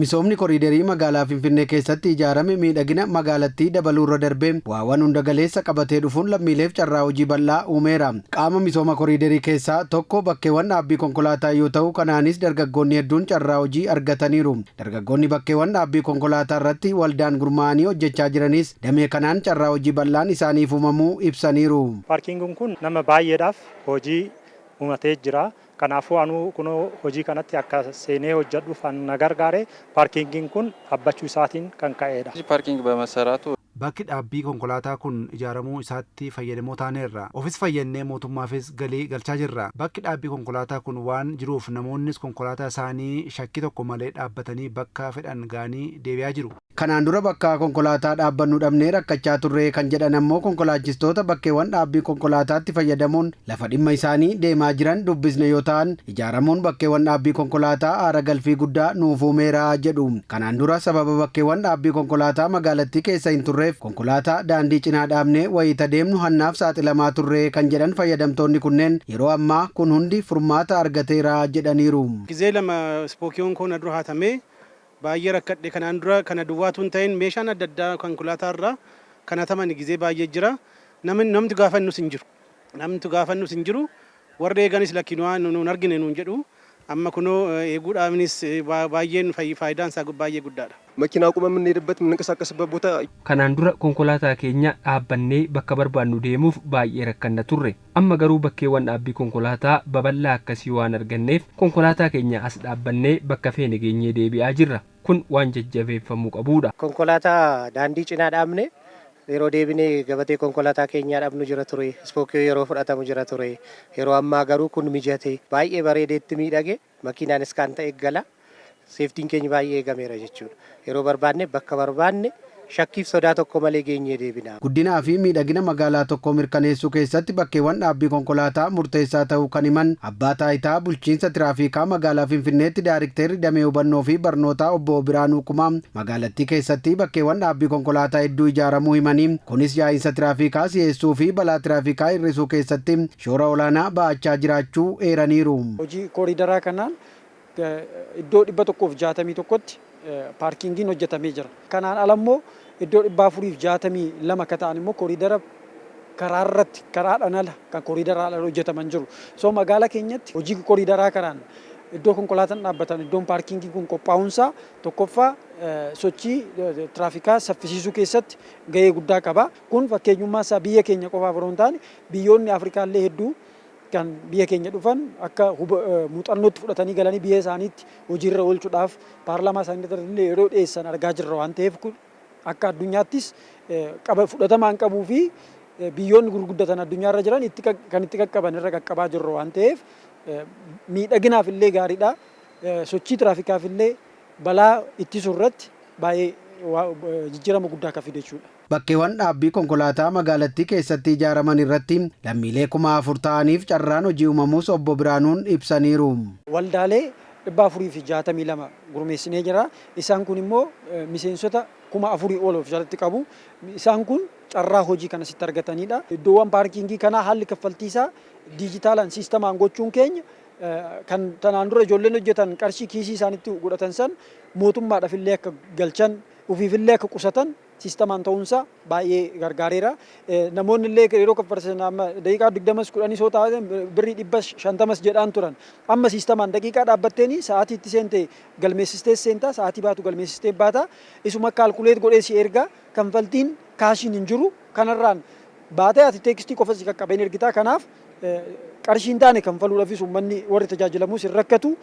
Misoomni koriidarii magaalaa Finfinnee keessatti ijaarame miidhagina magaalattii dabaluurra darbee bu'aawwan hunda galeessa qabatee dhufuun lammiileef carraa hojii bal'aa uumeera. Qaama misooma koriidarii keessaa tokko bakkeewwan dhaabbii konkolaataa yoo ta'u, kanaanis dargaggoonni hedduun carraa hojii argataniiru. Dargaggoonni bakkeewwan dhaabbii konkolaataa irratti waldaan gurmaa'anii hojjechaa jiranis damee kanaan carraa hojii bal'aan isaaniif uumamuu ibsaniiru. Parkingiin kun nama baay'eedhaaf hojii uumatee jira. Kanaafuu anuu kunoo hojii kanatti akka seenee hojjedhuuf na gargaare parkingiin kun dhaabbachuu isaatiin kan ka'edha. Parking በመሰራቱ Bakki dhaabbii konkolaataa kun ijaaramuu isaatti fayyadamoo taaneerra. Ofis fayyannee mootummaafis galii galchaa jirra. Bakki dhaabbii konkolaataa kun waan jiruuf namoonnis konkolaataa isaanii shakkii tokko malee dhaabbatanii bakka fedhan ga'anii deebi'aa jiru. Kanaan dura bakka konkolaataa dhaabbannu dhabnee rakkachaa turre kan jedhan ammoo konkolaachistoota bakkeewwan dhaabbii konkolaataatti fayyadamuun lafa dhimma isaanii deemaa jiran dubbisne yoo ta'an, ijaaramuun bakkeewwan dhaabbii konkolaataa aara galfii guddaa nuuf uumeera jedhu. Kanaan dura sababa bakkeewwan dhaabbii konkolaataa magaalattii keessa hin turreef konkolaataa daandii cinaa dhaabnee wayita deemnu hannaaf saaxilamaa turre kan jedhan fayyadamtoonni kunneen, yeroo ammaa kun hundi furmaata argateera jedhaniiru. Gizee lama ispookiyoon koo na dura hatamee baay'ee rakkadhe. Kanaan dura kana duwwaatu hin ta'in, meeshaan adda addaa konkolaataa irraa kan hataman gizee baay'ee jira. Namni namti gaafannus hin jiru. Namti gaafannus hin jiru. Warri eeganis lakkinuu nuun argine nuun jedhu. Amma kunoo eeguudhaanis baay'een faayidaan isaa baay'ee guddaadha. መኪና አቁመን የምንሄድበት የምንንቀሳቀስበት ቦታ Kanaan dura konkolaataa keenya dhaabbannee bakka barbaannu deemuuf baay'ee rakkanna turre. Amma garuu bakkeewwan dhaabbii konkolaataa babal'aa akkasii waan arganneef konkolaataa keenya as dhaabbannee bakka feene geenyee deebi'aa jirra. Kun waan jajjabeeffamuu qabudha. Konkolaataa daandii cinaa dhaabne yeroo deebinee gabatee konkolaataa keenyaa dhabnu jira ture. Ispookiyoo yeroo fudhatamu jira ture. Yeroo ammaa garuu kun mijate, baay'ee bareedeetti miidhage, makiinaanis kan ta'e gala. Safetyn keenya baay'ee eegameera jechuudha. Yeroo barbaanne bakka barbaanne shakkiif sodaa tokko malee geenyee deebina. Guddinaa fi miidhagina magaalaa tokkoo mirkaneessuu keessatti bakkeewwan dhaabbii konkolaataa murteessaa ta'uu kan himan abbaa taayitaa bulchiinsa tiraafikaa magaalaa Finfinneetti daarikteerri damee hubannoo fi barnootaa obbo Biraanuu Kumaa, magaalattii keessatti bakkeewwan dhaabbii konkolaataa hedduu ijaaramuu himanii, kunis yaa'insa tiraafikaa si'eessuu fi balaa tiraafikaa hir'isuu keessatti shoora olaanaa ba'achaa jiraachuu eeraniiru. Hojii kooriidaraa kanaan iddoo 161tti parkingiin hojjetamee jira. Kanaan ala immoo iddoo 462 akka ta'an immoo kooriidara karaa irratti, karaadhaan ala, kan kooriidaraa ala hojjetaman jiru. So magaalaa keenyatti hojii kooriidaraa kanaan iddoo konkolaataan dhaabbatan, iddoon parkingii kun qophaa'uunsaa tokkoffaa sochii tiraafikaa saffisiisuu keessatti gahee guddaa qaba. Kun fakkeenyummaa isaa biyya keenya qofaaf osoo hin taane, biyyoonni Afrikaallee hedduu kan biyya keenya dhufan akka muuxannootti fudhatanii galanii biyya isaaniitti hojiirra oolchuudhaaf paarlaamaa isaanii illee yeroo dhiyeessan argaa jirra waan ta'eef, kun akka addunyaattis qaba fudhatamaan qabuu fi biyyoonni gurguddatan addunyaarra jiran kan itti qaqqaban irra qaqqabaa jirru waan ta'eef, miidhaginaaf illee gaariidha. Sochii tiraafikaaf illee balaa ittisuu irratti baay'ee jijjiirama guddaa kan fide jechuudha. Bakkeewwan dhaabbii konkolaataa magaalattii keessatti ijaaraman irratti lammiilee 4000 ta'aniif carraan hojii uumamuus obbo Biraanuun ibsaniiru. Waldaalee 462 gurmeessinee jira. Isaan kun immoo miseensota 4000 ol of jalatti qabu. Isaan kun carraa hojii kana sitti argatanidha. Iddoowwan parkingii kanaa haalli kaffaltii isaa diijitaalaan siistamaan gochuun keenya, kan tanaan dura ijoolleen hojjetan qarshii kiisii isaanitti godhatan san mootummaadhaaf illee akka galchan, ofiif illee akka qusatan siistamaan ta'uunsaa baay'ee gargaareera. Namoonni illee yeroo kaffalsan amma daqiiqaa 20s 10 soo ta'an birrii 500s jedhaan turan. Amma siistamaan daqiiqaa dhaabbatteeni sa'aatii itti seente galmeessistee seentaa, sa'aatii baatu galmeessistee baata. Isuma calculate godhee si ergaa, kanfaltiin cashiin hin jiru, kanarraan baatee ati textii qofa si qaqqabeen ergitaa. Kanaaf qarshii hin taane kanfaluudhaafis uummanni warri tajaajilamus hin rakkatu.